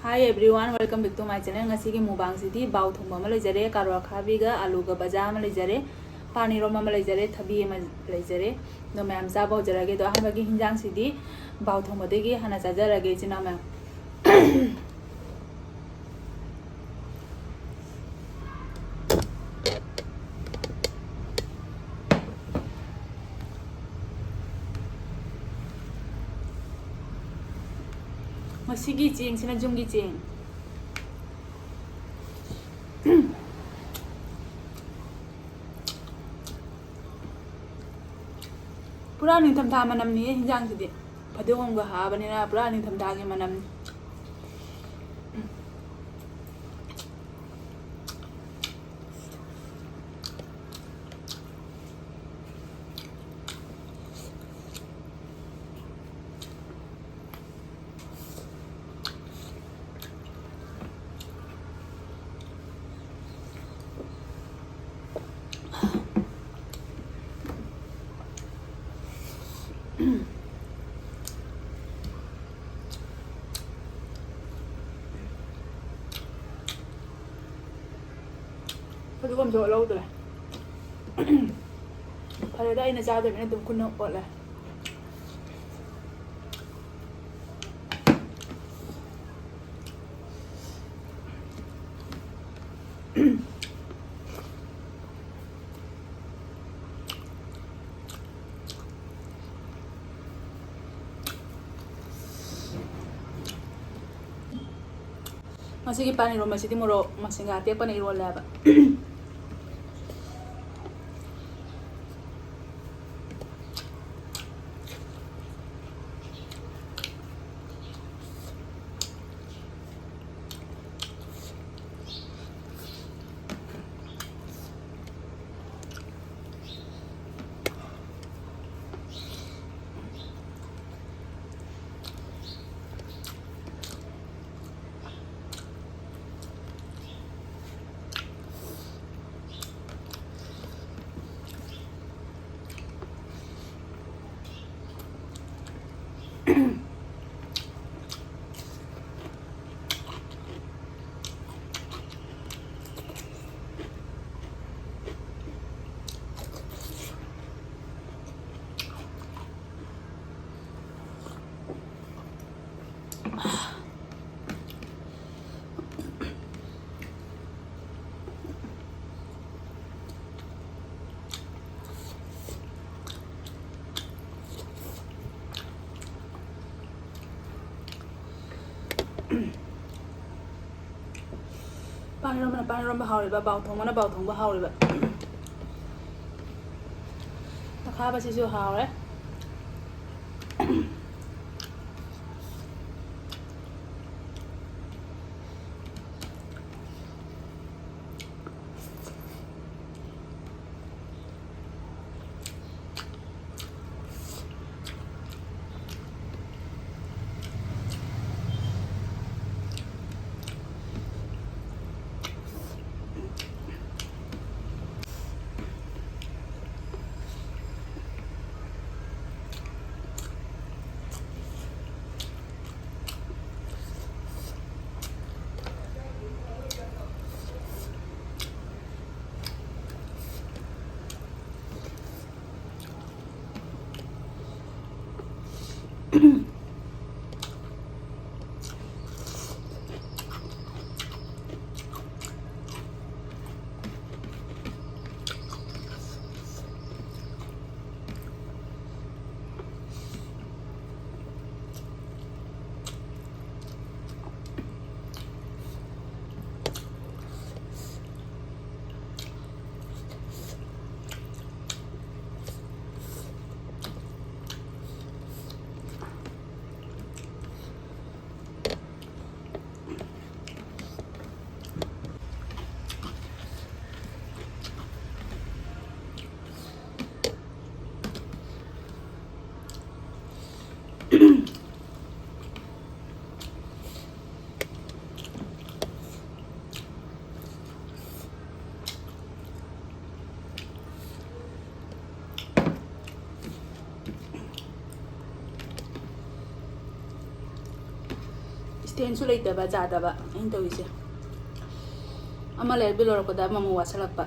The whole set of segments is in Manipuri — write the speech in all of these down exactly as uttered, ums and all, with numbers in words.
Hi everyone, welcome back to my channel. ꯉꯁꯤꯒꯤ ꯃꯨꯛꯕꯥꯡꯁꯤꯗꯤ ꯕꯥꯎ ꯊꯣꯡꯕ ꯑꯃ ꯂꯩꯖꯔꯦ, ꯀꯥꯔꯣꯠ ꯑꯈꯥꯕꯤꯒ ꯑꯂꯨꯒ ꯕꯖꯥ ꯑꯃ ꯂꯩꯖꯔꯦ, ꯄꯥꯟ ꯏꯔꯣꯝꯕ ꯑꯃ ꯂꯩꯖꯔꯦ, ꯊꯕꯤ ꯑꯃ ꯂꯩꯖꯔꯦ꯫ ꯑꯗꯣ ꯃꯌꯥꯝ ꯆꯥꯕ ꯍꯧꯖꯔꯒꯦ꯫ ꯑꯗꯣ ꯑꯍꯥꯟꯕꯒꯤ ꯍꯤꯟꯖꯥꯡꯁꯤꯗꯤ ꯕꯥꯎ ꯊꯣꯡꯕꯗꯒꯤ ꯍꯥꯟꯅ ꯆꯥꯖꯔꯒꯦ, ꯏꯆꯤꯟ ꯏꯅꯥꯎ ꯃꯌꯥꯝ꯫ ꯉꯁꯤꯒꯤ ꯆꯦꯡꯁꯤꯅ ꯌꯨꯝꯒꯤ ꯆꯦꯡ꯫ ꯄꯨꯔꯥ ꯅꯤꯡꯊꯝꯊꯥ ꯃꯅꯝꯅꯤꯌꯦ ꯍꯤꯟꯖꯥꯡꯁꯤꯗꯤ꯫ ꯐꯗꯤꯒꯣꯝꯒ ꯍꯥꯞꯄꯅꯤꯅ ꯄꯨꯔꯥ ꯅꯤꯡꯊꯝꯊꯥꯒꯤ ꯃꯅꯝꯅꯤ꯫ ꯐꯗꯤꯒꯣꯝꯁꯨ ꯑꯣꯠꯍꯧꯗ꯭ꯔꯦ꯫ ꯐꯔꯦꯗ, ꯑꯩꯅ ꯆꯥꯗꯕꯅꯤꯅ ꯑꯗꯨꯝ ꯈꯨꯠꯅ ꯑꯣꯠꯂꯦ꯫ ꯉꯁꯤꯒꯤ ꯄꯥꯟ ꯏꯔꯣꯟꯕꯁꯤꯗꯤ ꯃꯣꯔꯣꯛ ꯃꯁꯤꯡꯒ ꯑꯇꯦꯛꯄꯅ ꯏꯔꯣꯜꯂꯦꯕ꯫ ꯄꯥꯟ ꯏꯔꯣꯝꯕꯅ ꯄꯥꯟ ꯏꯔꯣꯝꯕ ꯍꯥꯎꯔꯤꯕ, ꯕꯥꯎ ꯊꯣꯡꯕꯅ ꯕꯥꯎ ꯊꯣꯡꯕ ꯍꯥꯎꯔꯤꯕ꯫ ꯑꯈꯥꯕꯁꯤꯁꯨ ꯍꯥꯎꯔꯦ꯫ ꯏꯁꯇꯦꯟꯁꯨ ꯂꯩꯇꯕ ꯌꯥꯗꯕ ꯑꯩꯅ ꯇꯧꯔꯤꯁꯦ꯫ ꯑꯃ ꯂꯩꯔꯕꯤ ꯂꯣꯏꯔꯛꯄꯗ ꯑꯃꯃꯨꯛ ꯋꯥꯠꯁꯤꯜꯂꯛꯄ꯫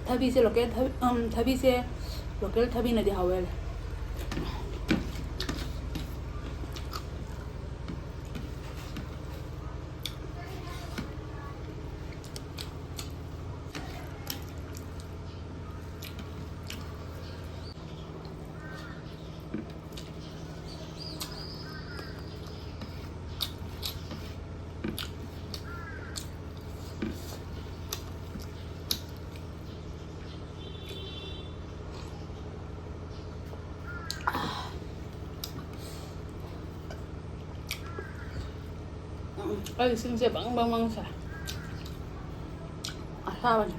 ꯊꯕꯤꯁꯦ local ꯊꯕꯤ, ꯎꯝ, ꯊꯕꯤꯁꯦ local ꯊꯕꯤꯅꯗꯤ ꯍꯥꯎꯋꯦ꯫ ꯑꯩ ꯏꯁꯤꯡꯁꯦ ꯕꯪ ꯕꯪ ꯕꯪ ꯁꯥꯏ꯫ ꯑꯁꯥꯕꯅꯤ꯫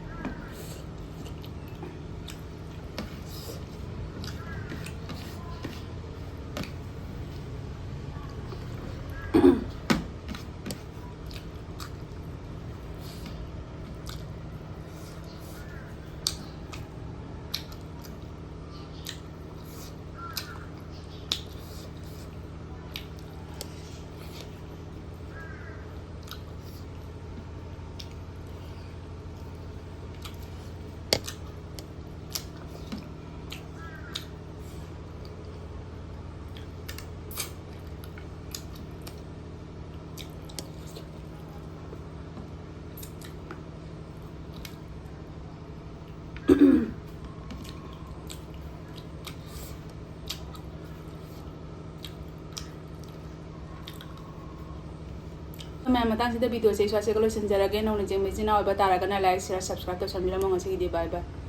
ꯃꯌꯥꯝ, ꯃꯇꯥꯡꯁꯤꯗ video ꯁꯦ ꯑꯩ ꯁ꯭ꯋꯥꯏꯁꯤꯒ ꯂꯣꯏꯁꯤꯟꯖꯔꯒꯦ꯫ ꯅꯧꯅ ꯌꯦꯡꯕ ꯏꯆꯤꯟ ꯏꯅꯥꯎ ꯑꯣꯏꯕ ꯇꯥꯔꯒꯅ like, share, subscribe ꯇꯧꯁꯟꯕꯤꯔꯝꯃꯣ꯫ ꯉꯁꯤꯒꯤꯗꯤ bye bye꯫